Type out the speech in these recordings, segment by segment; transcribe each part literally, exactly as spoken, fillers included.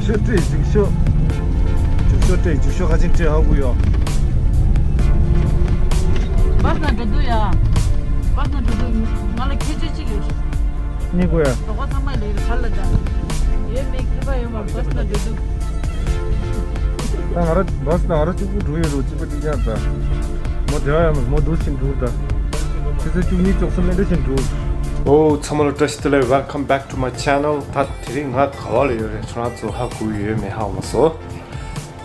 ཤོ་སྤྲད་རྒྱུག་ཤོ། རྒྱུག་ཤོ་སྤྲད་རྒྱུག་ཤོ་ཁ་ཆེན་སྤྲད་ཧ་གོ་ཡོད། བཱས་ན་འགྲོ་འདུག་ཡ། བཱས་ན་འགྲོ་འདུག་ང་ལ་ཁྱད་ཆོས་གཅིག་ཡོད། གཉིས་གོ་ཡ། རོགས་པ་ཚང་མ་ལས་ཡོད་གར་ལ་འདྲ། ཡོད་མེད་ཁྱད་པར་ཡོད་མ་རེད། བཱས་ན་འགྲོ་འདུག་ད་ང་ར་བཱས་ན་ང་ར་གཅིག་པུ་འགྲོ་ཡོད་རོགས་གཅིག་པ་གཅིག་རྐྱང་ད། མོ་དེ་བ་ཡང་མོ་འདུག་ཕྱིན་འགྲོ་ད། ཆུ་ཚོད་བཅུ་གཉིས་བཅུ་གསུམ་ལས་འདྲ་ཕྱིན་འགྲོ། ཨོ་ཚང་མ་ལ་བཀྲ་ཤིས་བདེ་ལེགས། Welcome back to my channel. ད་དེ་རིང་ང་ག་བ་ལ་ཡོད་རེད་ཁྱོད་རང་ཚོ་ཧ་གོ་ཡོད་མེད་ཧ་མ་སོ།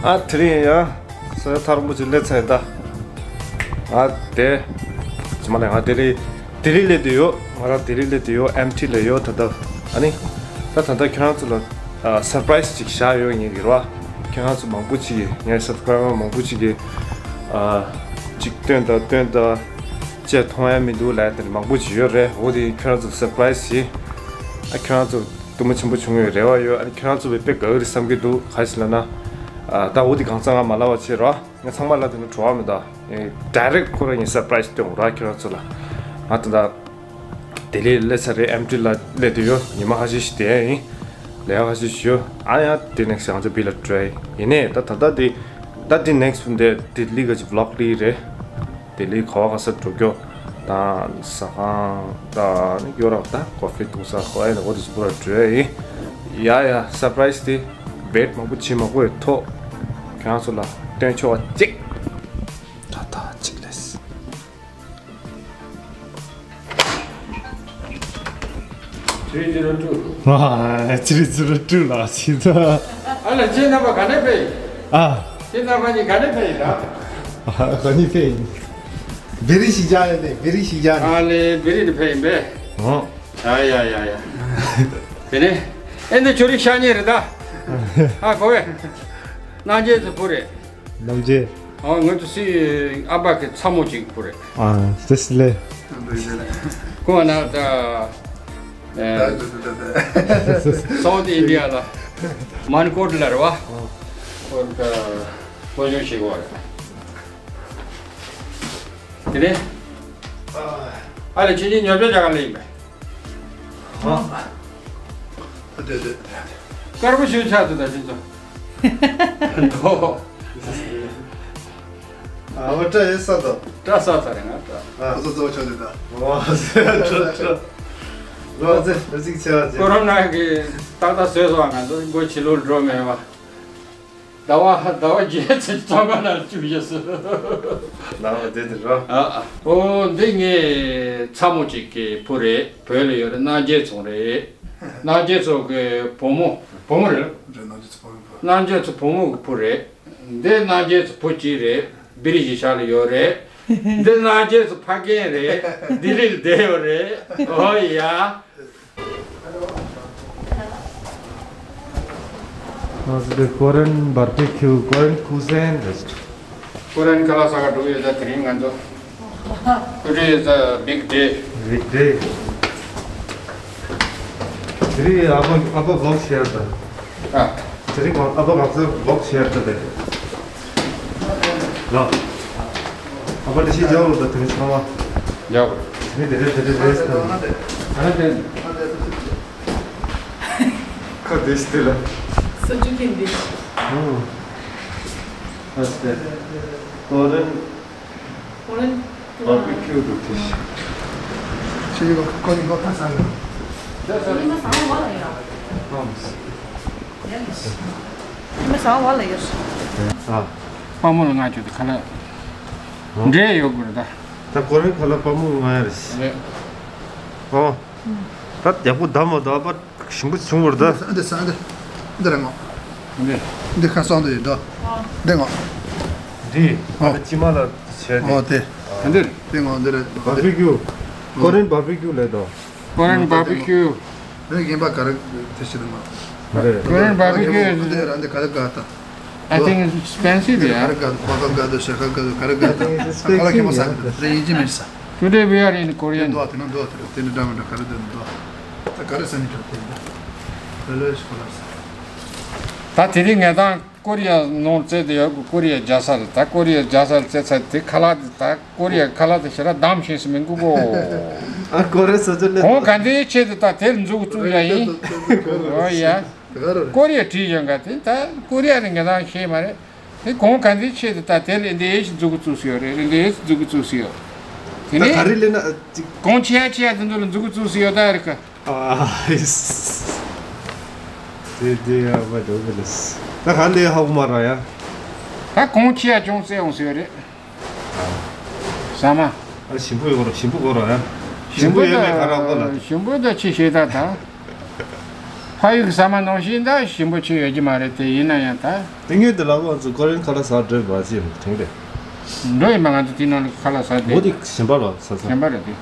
ཨ་དེ་རིང་ཡང་ས་ཡ་ཐག་རིང་པོ་ཅིག་སླེབས་ཚར་ཡིན་ད། ང་དེ་ཇི་མ་ལས་ང་ལྡི་ལི་ལྡི་ལི་སླེབས་བསྡད་ཡོད། ང་རང་ལྡི་ལི་སླེབས་བསྡད་ཡོད། ཨེམ་ཊི་ལ་ཡོད་ད་ལྟ། ཨ་ནི་ད་ད་ལྟ་ཁྱོད་རང་ཚོ་ལ་ཨ་སར་པ་རའི་སི་ཅིག་བཞག་ཡོད་ངེས་ཀྱི་རེད་བ། ཁྱོད་རང་ཚོ་མང་པོ་ཅིག་གིས་ངའི་སབ་སི་ཀ་རའི་བར་མང་པོ་ཅིག་གིས་ཨ་ཅིག་སྟོན་དང་སྟོན་དང་ཅེས་མཐོང་ཡ་མི་འདུག་ལབ་དེ་མང་པོ་ཅིག་ཡོད་རེད། འོ་དེ་ཁྱོད་རང་ཚོ་སར་པ་ར་ཡི་སི་ཡིན། ཨ་ཁྱོད་རང་ཚོ་སྟོན་མོ་ཆེན་པོ་བྱུང་ཡོད་རེ་བ་ཡོད། ཨ་ཁྱོད་རང་ཚོ་བས་དཔེ་དགའ་གི་རེད་བསམ་གྱི་འདུག་ག་རེ་ཟེར་ལབ་ན། ཨ་ད་འོ་དེ་གང་ཚང་ང་མ་ལབ་པ་བྱེད་རོགས། ང་ཚང་མ་ལ་དེ་ནི་བྲོ་བ་མི་འདུག་ཌའི་རེག་ཁོ་རང་ངས་སར་པ་ར་ཡི་སི་སྟོན་རོགས་ཁྱོད་རང་ཚོ་ལ། ང་ད་ལྟ་ལྡི་ལི་སླེབས་ཚར་རེད། ཨེམ་ཊི་ལ་སླེབས་བསྡད་ཡོད། ཉི་མ་ཁ་ཤས་ཤིག་བསྡད་ཡིན། ལས་ཀ་ཁ་ཤས་ཤིག་ཡོད། ཨ་ཡ་དེ་ནེག་སི་ང་ཚོ་བི་ལ་འགྲོ་ཡ་ཡིན་ནས་ད་ད་ལྟ་དེ་ད་དེ་ནེག་སི་བུ་འདས་ལྡི་ལི་ག་ཅིག་བི་ལོག་ལི་རེད། ལྡི་ལི་ག་བ་ག་ས་འགྲོ་རྒྱུ་དང་ཟ་ཁང་དང་ནི་ཡོད་ར་ད་ཀོ་ཧྥི་འཐུང་ས་ཁོ་ཨེ་ནི་འོ་དེ་ཚོ་པུ་ར་འགྲོ་ཡ་ཡིན། ཡ་ཡ་སར་པ་ར་ཡི་སི་དེ་བེད་མང་པོ་བྱེད་མ་དགོས་ཐོག་ཁྱེད་རང་ཚོ་ལ་སྟོན་ཆོག་པ་གཅིག་ད་ད་གཅིག་རེད། Three zero two. ཨ། Three zero two ལ་ཕྱིན་ད། ཨ་ལ་ཁྱེད་རྣམ་པ་ག་ནས་ཕེབས་ཡིན། ཨ། ཁྱེད་རྣམ་པ་གཉིས་ག་ནས་ཕེབས་ཡིན་ད། ཨ་ག་ནས་ཕེབས་ཡིན། བེ་རི་ཞིག་བཞག་ཡོད་ནས་བེ་རི་ཞིག་བཞག་ནས། ཨ་ལེ་བེ་རི་ནས་ཕེབས་ཡིན་པས། ཨོ། ཨ་ཡ་ཡ་ཡ། དེ་ནས་ཨེ་འདི་ཁྱོད་རིག་ཤ་ཉེ་རེད་ད། ཨ་གོ་བས། རྣམ་རྒྱལ་ཚོ་བུ་རེད། རྣམ་རྒྱལ། ཨ་ང་ཚོ་སི་ཨ་ཕ་གི་ཚ་མོ་གཅིག་བུ་རེད། ཨ་དེ་སི་ལེ། ཁོང་ན་ད་སའུ་ཐི་ཨིན་ཌི་ཡ་ལ་མན་ཀོཊ་ལ་རེད་བ། ཁོ་ད་སློབ་སྦྱོང་བྱེད་གོ་རེད། དེ་ནས་ཨ་ལེ་ཁྱེད་ཀྱིས་ཉོ་ཆ་རྒྱག་ག་ལེ་ཡིན་པས། ཨ། དེ་དེ། དཀར་པོ་ཞུ་ཆགས་འདུག་ད་ཁྱེད་ཚོ། འགྲོ། ཨ་བ་སྐྲ་ཡེ་ས་དང་། སྐྲ་ས་ཚ་རེད་ང་སྐྲ། ཨ་ཁོ་ཚོ་གཙོ་བོ་ཆགས་འདུག་ད། ཨོ་སྐྲ་སྐྲ། ལོ་ཚེ་རིག་ཆེ་བ་ཚེ། ཀོ་རོ་ན་གི་ཏག་ཏག་བཟོས་སོང་ང་ཚོ་མགོ་ཕྱི་ལོགས་འགྲོ་མེད་བ། ཟླ་བ་ཟླ་བ་བརྒྱད་ཚེ་ཚོང་ཁང་ནང་བཅུག་བཞག་སོང་། ལགས་འོ་དེ་དེ་རོ། ཨ་ཨ། ཨོ་འདི་ངའི་ཚ་མོ་གཅིག་གི་བུ་རེད། བོད་ལ་ཡོད་རེད། རྣམ་རྒྱལ་ཚོ་རེད། རྣམ་རྒྱལ་ཚོ་གི་བུ་མོ་བུ་མོ་རེད། རེད་རྣམ་རྒྱལ་ཚོ་བུ་མོ་བུ། རྣམ་རྒྱལ་ཚོ་བུ་མོ་གི་བུ་རེད། འདི་རྣམ་རྒྱལ་ཚོ་བུ་གཅིག་རེད། བི་རི་ཇི་ཤར་ལ་ཡོད་རེད། འདི་རྣམ་རྒྱལ་ཚོ་ཕ་རྒན་རེད། ལྡི་ལི་ལ་བསྡད་ཡོད་རེད། ཨོ་ཡ། ང་ཚོ་འདི་ཀོ་རེན་བར་བི་ཁྱུ། Korean cuisine restaurant. ཀོ་རེན་ཁ་ལག་ཟ་ག་འགྲོ་ཡོད་ད། དེ་རིང་ང་ཚོ། Today is a big day. Big day. དེ་རིང་ཨ་ཕ་ཨ་ཕ་ཝི་ལོག་བྱས་ད། ཨ། དེ་རིང་ཨ་ཕ་ང་ཚོ་ཝི་ལོག་བྱས་ད་དེ། ལ། ཨ་ཕ་དེ་ཤི་ཇོ་ལོ་ད་དེ་རིང་ཚང་མ། ཡག་པོ། དེ་རིང་དེ་རིང་དེ་རིང་རེས་ད། ཨ་དེ། ཁ་བདེ་ཞིག་དེ་ལ། སོ་ཅུ་ཀིན་འདི། ཨ་དེ། ཀོ་རེན། ཀོ་རེན། བར་བི་ཁྱུ་འདུག་དེ་ཞིག་ཁྱེད་ཀྱི་ཀོ་རེན་ཀོ་ཁ་སང་གི། ཉི་མ་བཟང་བ་ལ་ཡོད། ཨམ། ཉི་མ་བཟང་བ་ལ་ཡོད། ཨ། དཔའ་མོ་ལ་ང་ཁྱོད་དེ་ཁ་ལག་འདྲེ་ཡོད་དགོས་རེད་ད། ད་ཀོ་རེན་ཁ་ལག་དཔའ་མོ་ང་ཡ་རེད། རེད། ཨོ། ད་ཡག་པོ་བསྡམས་མ་འདུག་ཨ་ཕ་ཞིམ་པོ་བྱུང་བར་ད། འདི་ས་འདི། འདི་རེད་ངོ་། འདི། འདི་ཁ་སང་འདི་ཡོད་དོ། འདི་ངོ་། འདི། ཨོ། ཨ་ཕ་ཅི་མ་ལ་བྱས་ཏེ། ཨོ་དེ། འདི་རེད། འདི་ངོ་འདི་རེད། བར་བི་ཁྱུ། ཀོ་རེན་བར་བི་ཁྱུ་ལས་དོ། Korean barbecue. འདི་རྒན་པ་ག་རེ་དེ་ཞིག་རེད་མ། རེད། Korean barbecue is འདི་ར་འདི་ག་རེ་ག་ད། I think it's expensive, yeah. Today we are in Korea. འདི་འདྲ་མི་འདྲ་ག་རེ་འདུག་ད་དེ་རིང་ངས་དང་ཀོ་རི་ཡ་ནང་བཙལ་དེ་ཡོད། ཀོ་རི་ཡ་རྒྱལ་ས་ལ། ད་ཀོ་རི་ཡ་རྒྱལ་ས་ལ་བཙལ་ཚར་དེ་ཁ་ལག་དེ། ད་ཀོ་རི་ཡ་ཁ་ལག་དེ་ཞེ་དྲག་བསྡམས་ཤེས་སུ་མི་འགུག་གོ། ཨ་ཀོ་རེ་སོ་ཅོ་ལེ། གོང་ག་འདྲའི་ཆེད་དུ་ད་དེར་འཛུགས་བཙུགས་ཡ་ཡིན། ཨོ་ཡ། ཀོ་རི་ཡ་བྲིས་ཡོང་ག་དེ་ད་ཀོ་རི་ཡ་ནི་ངས་ད་ཤེས་མ་རེད། དེ་གོང་ག་འདི་ཆེད་དུ་ད་དེ་ལ་འདི་ཨེ་ཞིག་འཛུགས་བཙུགས་སུ་ཡོད་རེད། འདི་ཨེ་ཞིག་འཛུགས་བཙུགས་སུ་ཡོད། དེ་ད་ནི་ག་རེ་ལས་ན་ཅིག་གོང་ཆེ་ཡ་ཆེ་ཡ་དེ་ཚོ་ལ་འཛུགས་བཙུགས་སུ་ཡོད་ད་རེད་ཀ། ཨ་ཨིས། དེ་དེ་ཡ་བ་འགྲོ་གི་ལས། ད་ག་འདི་ཧ་གོ་མ་ར་ཡ། ད་གོང་ཆེ་ཡ་ཅུང་ཙེ་ཡོང་སུ་ཡོད་རེད། ཟ་མ། ཨ་ཞིམ་པོ་ཡོད་རོ། ཞིམ་པོ་གོ་རོ་ཡ། ཞིམ་པོ་ཡོད་མེད་ག་ར་གོ་ལ། ཞིམ་པོ་ད་ཆེ་ཤེས་ད་ད། ཕ་ཡུལ་གྱི་ཟ་མ་ནང་བཞིན་ད་ཞིམ་པོ་ཆེ་ཡོད་ཀྱི་མ་རེད། དེ་ཡིན་ན་ཡང་ད། དེ་ངས་དེ་ལ་ང་ཚོ་ཀོ་རི་ཡན་ཁ་ལག་ཟ་འདོད་པ་ཅི་དྲན་རེད། འགྲོ་ཡིན་པ་ང་ཚོ་དེ་ནང་ལ་ཁ་ལག་ཟ་འོ་དེ་དེ་གཞན་པ་ལ་ཟ་ཟ། གཞན་པ་རེད་དེ།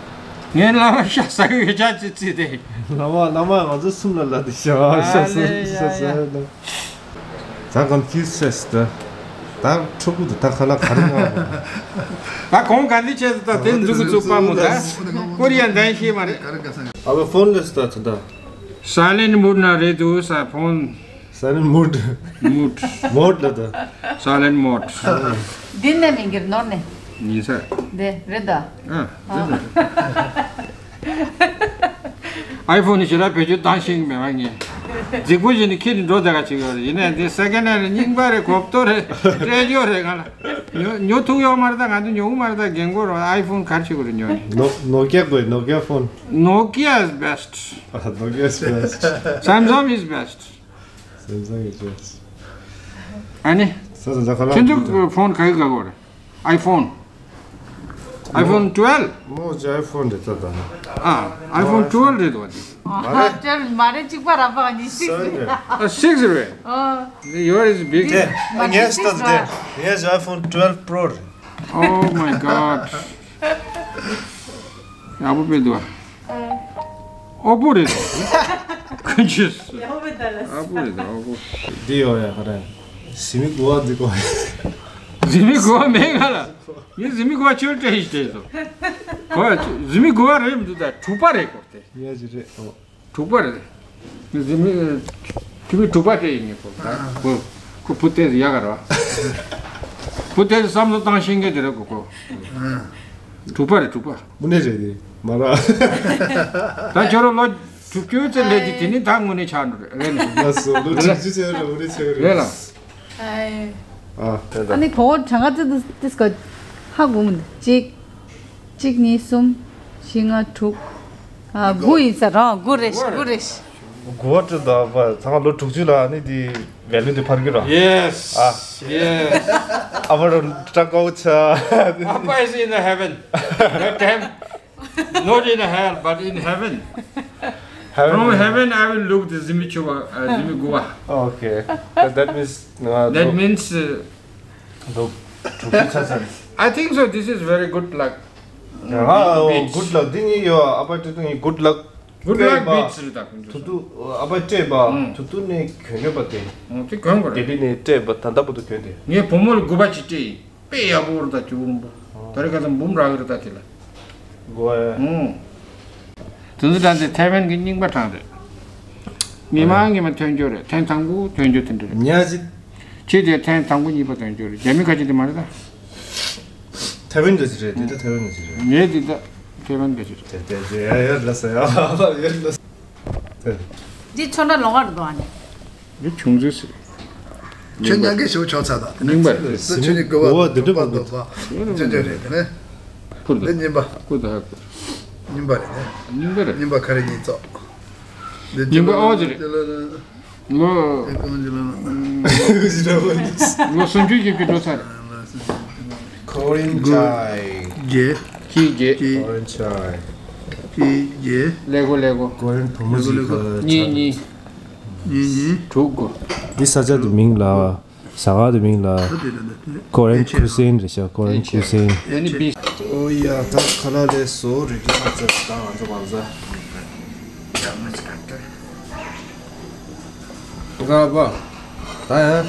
ངའི་བླ་མ་ཤ་ཟ་གི་ཡོད་ཅག་ཅི་ཅི་དེ། བླ་མ་བླ་མ་ང་ཚོ་གསུམ་ལ་ལ་དེ་ཤ་ཨ་ཤ་ཟ་ལེ་ཡ་ཤ་ཟ་ཡ། ད་གམ་ཁྱི་སེས་ད། ད་ཕྲུ་གུ་དེ་ད་ཁ་ལག་ག་རེ་ང་། ད་གོང་ག་འདི་བྱས་ད་དེ་འཛུགས་འཛུགས་པ་མོ་ད། ཀོ་རི་ཡ་འདན་ཤེས་མ་རེད། ཨ་བ་ཕོན་ལེས་ད་ད་ད། Silent mode ན་རེད་འདུག་ས་ཕོན། Silent mode. Mode. Mode ལ་ད། Silent mode. འདི་ནས་མི་འགྱུར་ནོར་ནས། ཉིན་ས། འདི་རེད་ད། ཨ། རེད་ད། ཨའི་ཕོན་ནི་ཞེ་དྲག་བེད་སྤྱོད་བཏང་ཤེས་ཀྱི་མེད་པ་ངས། རྫིག་པོ་ཞིག་ནི་ཁྱེར་ནས་འགྲོ་བསྡད་ག་བྱེད་ཀྱི་ཡོད་རེད། ཡིན་ནའི་འདི་སེ་ཀེན་ཧེན་རེད། རྙིང་པ་རེད། གོ་བསྡུར་རེད། སྤྲད་རྒྱུ་རེད་ང་ལ། ཉོ་ཉོ་ཐུབ་ཡོད་མ་རེད་ད། ང་ཚོ་ཉོ་གི་མ་རེད་ད། རྒན་གོ་རོ་ཨའི་ཕོན་ག་རེ་བྱེད་དགོས་རེད་ཉོ་ནས། ནོ་ནོ་ཀི་ཡ་དགོས། ནོ་ཀི་ཡ་ཕོན། Nokia is best. Nokia is best. Samsung is best. Samsung is best. ཨ་ནི། ས་ས་ས་ཁ་ལག་ཁྱེད་ཚོ་ཕོན་ག་གི་ག་གོ་རེད། iPhone. iPhone twelve. མོ་ཇི་iPhone རེད་ད་ད། ཨ། iPhone twelve རེད་དོ། ཨ། twelve མ་རེད། གཅིག་པ་ར་པ་གཉིས་six རེད། ཨ། six རེད། ཨ། Yours is big. ངས་ལྟ་དེ་ངས་iPhone twelve Pro རེད། Oh my God. ཡག་པོ་དཔེ་འདུག་ཨ། ཨོ་པོ་རེད་དོ། ཁོན་ཆུས། ཡག་པོ་དཔེ་འདུག་ཨ། ཨོ་པོ་རེད་དོ། ཨོ་པོ། འདི་ཡོད་ཡ་ག་རེ། གཟི་མིག་དགུ་པ་འདི་གོ། གཟི་མིག་དགུ་པ་མེད་ང་ལ། ངས་གཟི་མིག་དགུ་པ་ཁྱོད་སྤྲད་ཡིན་སྤྲད་སོང་། གོ་ཡ། གཟི་མིག་དགུ་པ་རེད་མི་འདུག་ད་དྲུག་པ་རེད་གོ་དེ། ཡ་ཅི་རེད་ཨོ། དྲུག་པ་རེད། ངས་གཟི་མིག་ཁྱོད་མིག་དྲུག་པ་སྤྲད་ཡིན་ངས་གོ་ད་གོ། ཁོ་བུ་ཏེ་ཡ་ག་ར། བུ་ཏེ་བསམ་བློ་བཏང་ཤེས་མཁན་དེ་རེད་གོ་གོ། དྲུག་པ་རེད་དྲུག་པ། དངོས་གནས་རེད་དེ་མ་ར། ད་ཁྱོད་རང་ལོ་དྲུག་ཅུ་ཙམ་སླེབས་དུས་དེ་ནི་ད་དངོས་གནས་ཆགས་འགྲོ་རེད་ལ། ལགས་སོ། ལོ་དྲུག་ཅུ་ཙམ་ལ་དངོས་གནས་ཆགས་རེད། རེད་ལ། ཨ་ནི་གོ་བོ་གྲངས་ཀ་ཙི་ཙི་ཙི་ག་ཧ་གོ་མི་འདུག་གཅིག་གཅིག་གཉིས་གསུམ། བཞི་ལྔ་དྲུག་ཨ། དགུ་ཡིན་ས་རང་དགུ་རེད་དགུ་རེད། དགུ་བ་ཁྲི་ད་པ་ཚང་མ་ལོ་དྲུག་ཅུ་ལ་ནི་དེ་ཝེ་ལུ་དེ་འཕར་གི་ར། Yes. ཨ། Yes. ཨ་བ་ར་ཏྲ་ཀའོ་ཆ། Appa is in the heaven. That time, not in hell, but in heaven. From heaven, I will look the Zimichua, uh, Zimigua. Okay. That, that means, uh, that means, uh, I think so. This is very good luck. ཨ། Beach. Good luck. འདི་ངའི་ཡོ་ཨ་པ་ཏི་ཏུ་ངའི་good luck། Good luck པ། Beach རེད་ད་ཁོང་ཚོ། ཐུ་ཐུ་ཨ་པ་སྤྲད་པ། ཨང་། ཐུ་ཐུ་ནས་གྱོན་གྱོན་པ་དེ། ཨང་། དེ་གྱོན་དགོས་རེད། ལྡི་ལི་ནས་སྤྲད་པ་ད་ལྟ་བར་དུ་གྱོན་དེ། ངའི་བུ་མོ་ལ་དགུ་པ་ཅིག་སྤྲད་ཡིན། དཔེ་ཡག་པོ་རེད་ད་ཇོ་བོ་རིན་པོ། ད་རེས་ཁ་སང་འབུམ་རག་གི་རེད་ད་དེ་ལ། དགུ་པ། ཨང་། དེ་ཚོ་ད་འདི་ཐའེ་ཝན་གྱི་རྙིང་པ་གྲངས་རེད། མི་མང་གི་མ་ཐོན་རྒྱུ་རེད། ཐེངས་དང་པོ་ཐོན་རྒྱུ་དེ་འདྲ་རེད། ཉ་ཅི། ཅི་དེ་ཐེངས་དང་པོ་གཉིས་པ་ཐོན་རྒྱུ་རེད། རྒྱ་མི་ཁ་ཅིག་དེ་མ་རེད་ད། ཐའེ་ཝན་ག་ཅི་རེད། དེ་ད་ཐའེ་ཝན་ག་ཅི་རེད། ངས་དེ་ད་ཐའེ་ཝན་ག་ཅི་རེད། དེ་དེ་དེ་ཡ་ཡ་ལ་ས་ཡ་ཡ་ལ་ས། འདི་ཆོ་འདྲ་ལོང་བར་འགྲོ་ཨ་ནི། འདི་ཆུང་ཙེ་ཟེར། ཁྱོད་མྱང་གི་ཞོ་ཆོག་ཚ་ད། རྙིང་པ་རེད། ཁྱོད་ནི་དགོ་བ་འདི་འདྲ་པ་འདོད་པ་ཅོ་ཅོ་རེད་དེ་ནས། ཁུར་འདི་ད་རྙིང་པ། ཁུར་ད་ཧ་ཁུར། རྙིང་པ་རེད་ནས། རྙིང་པ་རེད། རྙིང་པ་ག་རེ་རྙིང་ཙོག་རྙིང་པ་ཨོ་ཙི་རེད། ལོ། ལོ་སུམ་ཅུ་བཞི་བཅུ་འགྲོ་ཚར་རེད། Korean chai། བརྒྱད། གཅིག་བརྒྱད། Korean chai། གཅིག་བརྒྱད། ཀླད་ཀོར་ཀླད་ཀོར། Korean བུ་མོ་ཞིག་གི་གཉིས་གཉིས། གཉིས་གཉིས། དྲུག་དགུ། འདི་ས་ཆ་དེ་མིང་ལ་ཟ་ཁང་དེ་མིང་ལ་Korean cuisine རེད་ཤག Korean cuisine། ཨོ་ཡ། ད་ཁ་ལག་ལས་བཟོ་རིགས་ཀྱི་ས་ཆ་ད་ང་ཚོ་མང་ཚ། ཀ་པ། ད་ཡང་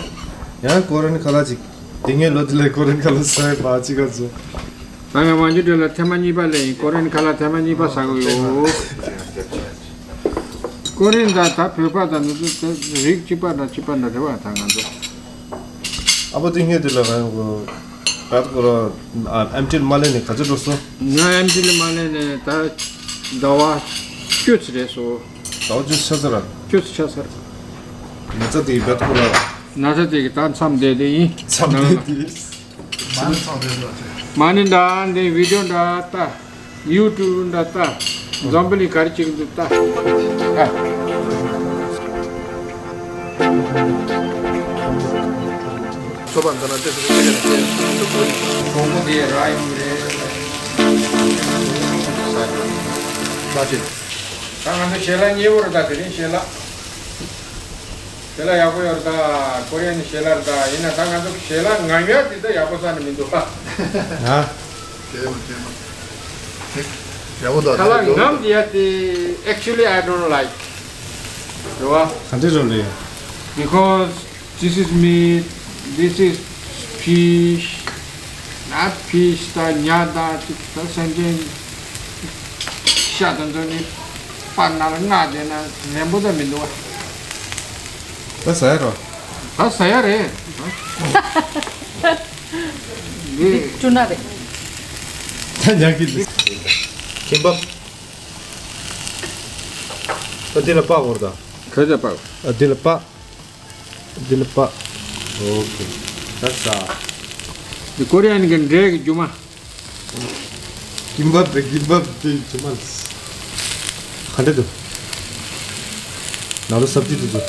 ཡང་ཀོ་རན་ཁ་ལག་ཅིག་དེ་སྔའི་ལོ་དེ་ལས་ཀོ་རན་ཁ་ལག་ཟ་ཡི་བ་ཅི་ག་ཚོ། ད་ང་མང་ཇུ་འདྲ་ལ་ཐེངས་མ་གཉིས་པ་ལས་ཡིན། ཀོ་རན་ཁ་ལག་ཐེངས་མ་གཉིས་པ་ཟ་གི་ཡོད། ཀོ་རན་ད་ད་བོད་པ་དང་ནི་དེ་རིགས་གཅིག་པ་འདྲ་གཅིག་པ་འདྲ་རེད་བ་ད་ང་ཚོ། ཨ་ཕོ་དེ་སྔའི་དེ་ལ་ང་ཡོང་གི་ད་ཁོ་རང་ཨེམ་ཊི་ལ་མ་སླེབས་ནས་ག་ཚོད་འགྲོ་སོང་། ང་ཨེམ་ཊི་ལ་མ་སླེབས་ནས་ད་ཟླ་བ་བཅུ་ཙམ་རེད་སོང་། ཟླ་བ་བཅུ་ཆགས་ཚར་ར། བཅུ་ཙམ་ཆགས་ཚར། ན་ཚ་དེ་གི་བེད་ཐོག་ལ། ན་ཚ་དེ་གི་ད་མཚམས་བསྡད་དེ་ཡིན། མཚམས་བསྡད་དེ། མ་ནི་མཚམས་བསྡད་དེ། མ་ནི་འདྲ་འདི་བི་ཌིའོ་འདྲ་ལྟ། ཡུ་ཊུབ་འདྲ་ལྟ། འཛམ་བུ་གླིང་ག་རེ་བྱེད་ཀྱི་འདུག་ལྟ། ཨ། སོ་པ་འདི་ན་ཏེ་སོ་ཏེ་ཀ་ནས་ཏེ། གོང་བུ་དེ་ར་ཡོང་རེད། ས་ཆེན། ད་ང་ཚོ་ཞལ་ལག་མཉེས་པོ་རེད། ད་དེ་རིང་ཞལ་ལག་ཞལ་ལག་ཡག་པོ་ཡོད་རེད། ད་ཀོ་རི་ཡ་ནི་ཞལ་ལག་རེད། ད་ཡིན་ན་ད་ང་ཚོ་ཞལ་ལག་ངམ་ཡག་དེ་ད་ཡག་པོ་ས་ནས་མི་འདུག་ཨ། ཨ། ཡག་པོ་ད་ཁ་ལག་ངམ་དེ་ཡ་དེ། Actually, I don't like. རེད་བ། ག་འདྲ་རེད་ལེ། Because this is meat, this is fish, not fish. ད་ཉ་ད་ཅིག་ད་སེམས་ཅན་ཤ་དང་ཚོ་ནི་པར་ནང་ལ་མངགས་བསྡད་ན་ལན་པོ་ད་མི་འདུག་བ། ད་ཟ་ཡ་རོ། ད་ཟ་ཡ་རེད། འདི་ཊུ་ན་རེད། ད་ཉག་གི་འདི། ཁིམ་པབ། ད་འདི་ལ་པགས་འོར་ད། ག་ཚོད་པགས། ཨ་འདི་ལ་པགས། འདི་ལ་པགས། ཨོ་ཁེ། ད་ཟ། འདི་ཀོ་རི་ཡ་ནི་གི་འབྲས་ཀྱི་རྒྱུ་མ། ཁིམ་པབ་རེད། ཁིམ་པབ་དེ་རྒྱུ་མ། ག་འདྲ་འདུག་ནང་ལོ་སབ་ཇི་དེ་ཚོ།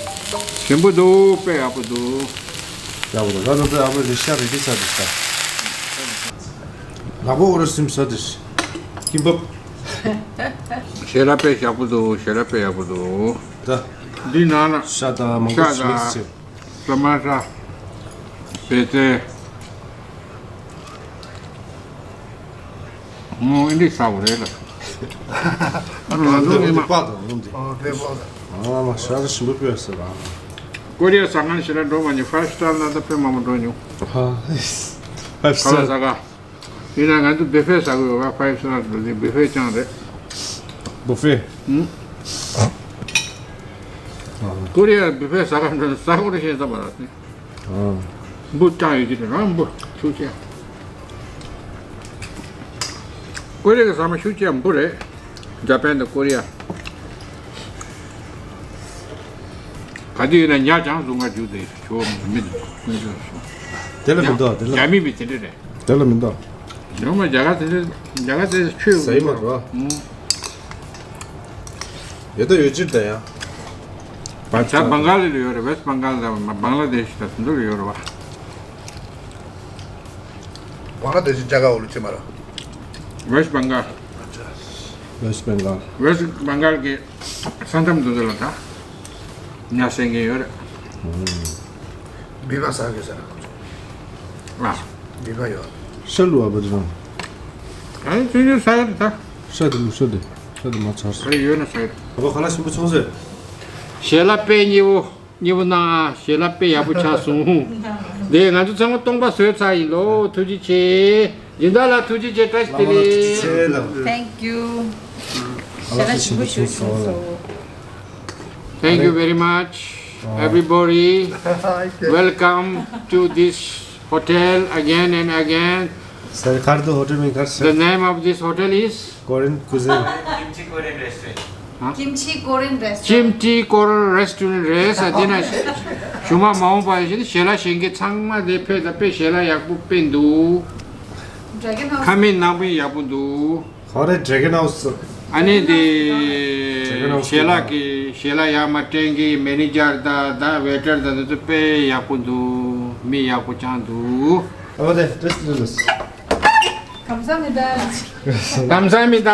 ཞིམ་པོ་འདུག་དཔེ་ཡག་པོ་འདུག་ཡག་པོ་འདུག་ད་ལོ་དཔེ་ཡག་པོ་རེད། ཤ་རེ་ཅིག་ཟ་དེ་ཟ། ལག་པ་འོ་ར་སིམ་ཟ་དེ། ཁིམ་པབ། ཞལ་ལག་དཔེ་ཡག་པོ་འདུག་ཞལ་ལག་དཔེ་ཡག་པོ་འདུག་ད། འདི་ནང་ལ་ཤ་དང་མང་པོ་ཤ་ཞིག་དང་ཟེར། ས་མ་ས། བེ་ཙེ། མོ་ཨིན་དྲི་ཟ་བ་རེད་ལ། ཨ་ལ་ལུག་ཨེ་མ། པགས་དང་ལུག་འདི། ཨ་དེ་པགས་དང་། ཨ་མ་ཤ་ར་ཞིམ་པོ་དཔེ་ཟེར་བ། ཀོ་རི་ཡ་ཟ་ཁང་ཞིག་ལ་འགྲོ་མ་མྱོང་། ཕའིབ་སི་ཊར་ན་ད་དཔེ་མང་པོ་འགྲོ་མྱོང་། ཕའིབ་སི་ཊར། ཁ་ལག་ཟ་ཁང་། ཡིན་ན་ང་ཚོ་བུ་ཕེ་ཟ་གི་ཡོད་པ། ཕའིབ་སི་ཊར་འགྲོ་དུས་བུ་ཕེ་རྐྱང་རེད། བུ་ཕེ། ཧུམ། ཀོ་རི་ཡ་བུ་ཕེ་ཟ་ཁང་འགྲོ་ཟ་ཁང་རེ་ཤེས་ཙམ་པ་རེད། ཨ། འབུ་བཏང་ཡོད་ཀྱི་རེད། རང་འབུ་ཤུགས་ཆེ། ཀོ་རི་ཡ་གི་ཟ་མ་ཤུགས་ཆེ་འབུ་རེད། ཇ་པན་དང་ཀོ་རི་ཡ། ག་དུས་ཡིན་ན་ཉ་ཆང་བཟུང་ག་རྒྱུག་དེ་ཞོ་མི་འདུག་དེ་ལ་མི་འདུག་དེ་ལ། རྒྱ་མི་མི་དེ་འདྲ་རེད། དེ་ལ་མི་འདུག་ཡོང་མ་རྒྱ་གར་དེ་འདྲ། རྒྱ་གར་དེ་ཆོས་ཟ་ཡི་མ་རེད། ཨུ། ཡོད་ད་ཡོད་ཅིག་ད་ཡ། བ་ཆ་བང་ག་ལི་ལ་ཡོད་རེད། ཝེ་སི་བང་ག་ལི་དང་བང་ལ་དེ་ཤི་དང་དེ་འདྲ་ལ་ཡོད་རེད་བ། བང་ལ་དེ་ཤི་རྒྱ་གར་འོག་ལ་ཅི་མ་རེད། ཝེ་སི་བང་ག་ལི། ཝེ་སི་བང་ག་ལི། ཝེ་སི་བང་ག་ལི་གི་ས་མཚམས་དེ་ཚོ་ལ་ད་ཉ་ཟ་མཁན་ཡོད་རེད། ཨུ། བི་བ་ཟ་གི་ཟེར་ན་ཁོ་ཚོ། ཨ། བི་བ་ཡོད། ཤ་ལུ་ཨ་བ་དེ་རང་། ཨ་ནི་ཆུང་ཆུང་ཟ་གི་རེད་ད། ཤ་དེ་ལུ་ཤ་དེ། ཤ་དེ་མ་ཚར་སོང་། ཨ་ཡོད་ན་ཟ་གི་རེད། ཨ་བ་ཁ་ལག་ཞིམ་པོ་བྱུང་ཟེར། ཞལ་ལག་དཔེ་མཉེས་པོ། མཉེས་པོ་གནང་ཨ། ཞལ་ལག་དཔེ་ཡག་པོ་ཆགས་སོང་། དེ་ང་ཚོ་ཚང་མ་སྟོང་པ་བཟོས་ཚར་ཡིན་ལོ། ཐུགས་རྗེ་ཆེ། སྦྱིན་བདག་ལགས་ཐུགས་རྗེ་ཆེ། བཀྲ་ཤིས་བདེ་ལེགས། Thank you. ཞལ་ལག་ཞིམ་པོ་ཞིག་བྱུང་སོང་། Thank you very much, everybody. Welcome to this hotel again and again. Sir, ག་རེ་འདུག་ཧོ་ཊེལ་མིང་ག་རེ་ཟེར། The name of this hotel is Korean Cuisine. Kimchi Korean Restaurant. Kimchi Korean Restaurant. Kimchi Korean Restaurant རེད་ས། དེ་ན་གཞུག་མ་མ་འོངས་པ་ཞིག་ཞལ་ལག་ཞིག་གི་ཚང་མ་དེ་ཕེབས་ད་དཔེ་ཞལ་ལག་ཡག་པོ་དཔེ་འདུག Dragon House. ཁ་མིན་ནང་པའི་ཡག་པོ་འདུག་ག་རེ་Dragon House། ཨ་ནི་དེ་Dragon House ཞལ་ལག་གི་ཞལ་ལག་ཡག་མ་སྟོན་གི་མེ་ནེ་ཇར་དང་ད་ཝེ་ཊར་དང་དེ་ཚོ་དཔེ་ཡག་པོ་འདུག་མི་ཡག་པོ་རྐྱང་འདུག་ཨ་བ་དེ་ཏྲེས་ཏྲེས། ཁམ་ས་མི་ད། ཁམ་ས་མི་ད།